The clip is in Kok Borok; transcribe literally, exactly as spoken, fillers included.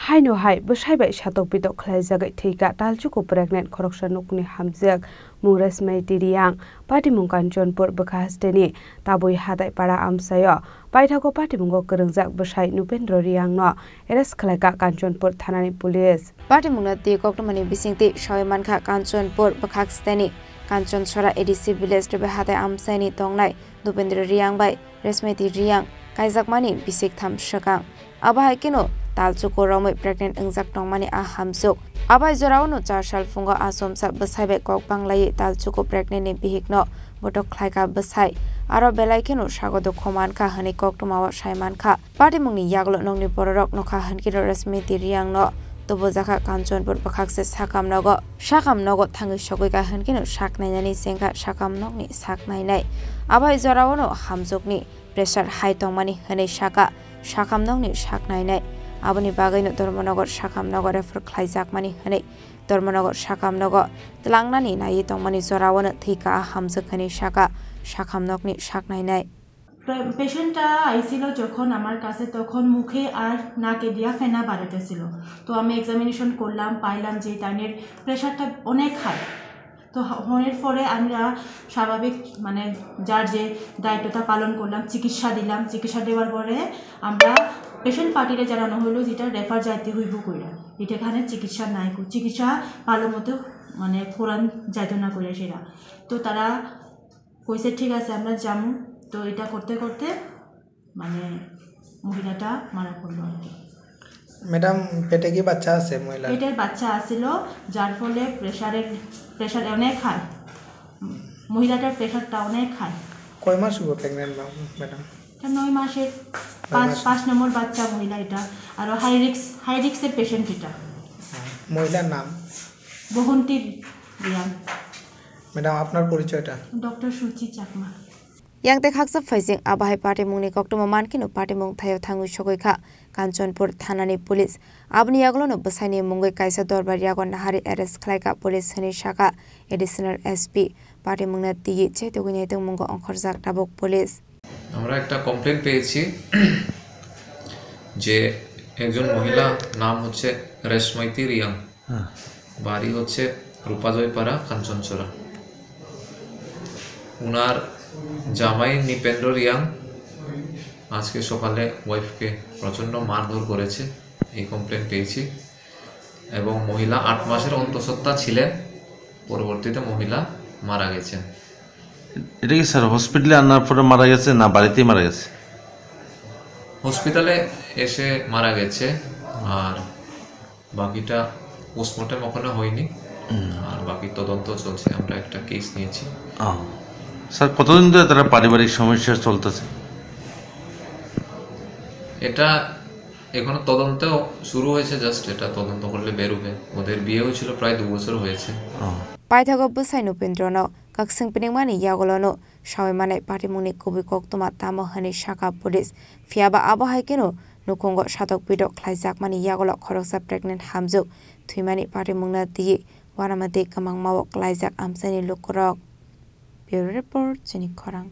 Haino hai bwsai bai satok pitok khlaijagwi thwika talchuku pregnant khoroksa nukni hamjwk mung Resmeti Riyang, patimung Kanchanpur bwkha hasteni Tabui Hatai para amchaio. Paithago patimungo kwrwngjak bwsai Nupendra Riyangno arrest khlaika Kanchanpur thanani police. Patimungno twi koktwmani bisingtwi sawi mankha Kanchanpur bwkha hasteni Kanchanchora A D C village Tabui Hatai amchaini tongnai Nupendra Riyang bai Resmeti Riyang kaijakmani bisik tham swkang. Abo hai kheno talchuku romwi pregnant wngjak tongmani a hamjwk. Abo hai jorao no char sal phungo achomsa bwsai bai kok banglaiwi talchuku pregnant ni bihikno botok khlaika bwsai. Aro belai kheno sago dukhu mankha hwnwi koktwmao sai mankha. Patimungni yagulo nokni bororok nokha hwnkhe no Resmeti Riyangno tubujakha Kanchanpur bwkhakse sakam nogo. Sakam nogo thangwi sogwika hwnkhe no sak nainani chengkha sakam nokni sak nainai. Abo hai jorao no hamjwkni pressure high tongmani hwnwi saka, sakam nokni sak nainai. Aboni bagwino Dharmanagar sakam nogo refer khlaijakmani hwnwi Dharmanagar sakam nogo tlangnani naiwi tongmani jorao no thwika hamjwk hwnwi saka, sakam nokni sak nainai. Pay-, পেশেন্টটা আইছিল যখন আমার কাছে, তখন মুখে আর নাকে দিয়া ফেনা বার হইতেছিল। তো আমি এক্সামিনেশন করলাম, পাইলাম যে তাইনের প্রেশারটা অনেক হাই। তো হ-, হওয়ার পরে আমরা স্বাভাবিক, মানে, যার যে দায়িত্বটা পালন করলাম, চিকিৎসা দিলাম। চিকিৎসা দেওয়ার পরে আমরা পেশেন্ট পার্টিরে জানানো হলো যেটা রেফার যাইতে হইব কইরা, এটা এখানে চিকিৎসা নাই কো-, চিকিৎসা ভালো মতো, মানে, করান যাইতো না কইরা সেটা। তো তারা কইছে, "ঠিক আছে, আমরা যামু।" তো এটা করতে করতে, মানে, মহিলাটা মারা পড়লো আর কি। ম্যাডাম, পেটে কি বাচ্চা আছে মহিলার? পেটের বাচ্চা আছিল, যার ফলে প্রেশারের, প্রেশার অনেক হাই। মহিলাটার প্রেশারটা অনেক হাই। কয় মাস হইব প্রেগন্যান্ট, ম্যাডাম? এটা নয় মাসের, নয় পাঁচ, মাস। পাঁচ নম্বর বাচ্চা মহিলা এটা। আরো হাই রিস্ক, হাই রিস্কের পেশেন্ট এটা। মহিলার নাম? বহন্তি রিয়াং। ম্যাডাম, আপনার পরিচয়টা? ডক্টর সুচি Chakma. Yang tei khaksa phaising abo hai patimungni koktwma mankhe no patimung thaio thangwi sogwi kha Kanchanpur thanani police. Aboni yagulo no bwsaini mungwi kaisa dorbar yago nahari arrest khlai kha police hwnwi sakha additional S P. Patimungno twiwi chaitugwi naitwngmungo ongkhorjak tabuk police. আমরা একটা কমপ্লেন পেয়েছি যে একজন মহিলা, নাম হচ্ছে রেশমাইতি রিয়াং, হ্যাঁ। বাড়ি হচ্ছে রূপাজয়পাড়া, কাঞ্চনছড়া। ওনার জামাই নৃপেন্দ্র রিয়াং আজকে সকালে ওয়াইফকে প্রচণ্ড মারধর করেছে, এই কমপ্লেন পেয়েছি। এবং মহিলা আট মাসের অন্তঃসত্ত্বা ছিলেন, পরবর্তীতে মহিলা মারা গেছেন। এটা কি স্যার হসপিটালে আনার পরে মারা গেছে না বাড়িতেই মারা গেছে? হসপিটালে এসে মারা গেছে, আর বাকিটা পোস্টমর্টেম ওখানে হয়নি, হুম। আর বাকি তদন্ত চলছে। আমরা একটা কেস নিয়েছি। ও। স্যার, কতদিন ধরে তারা পারিবারিক সমস্যা চলতেছে? এটা এখনো তদন্ত শুরু হয়েছে, জাস্ট এটা তদন্ত করলে বেরোবে। ওদের বিয়ে হয়েছিল প্রায় দু বছর হয়েছে। ও। Paithago bwsai Nupendrono kakswng piningmani yagulono sawi manai patimungni kubui koktwma tamo hwnwi sakha police. Phiyaba abo hai kheno nukhungo satok pidok khlaijakmani yagulo khoroksa pregnant hamjwk thwimani patimungno twiwi uanamati kwmangmao klaijak amchaini lukurok. Bureau Report, Chini Khorang.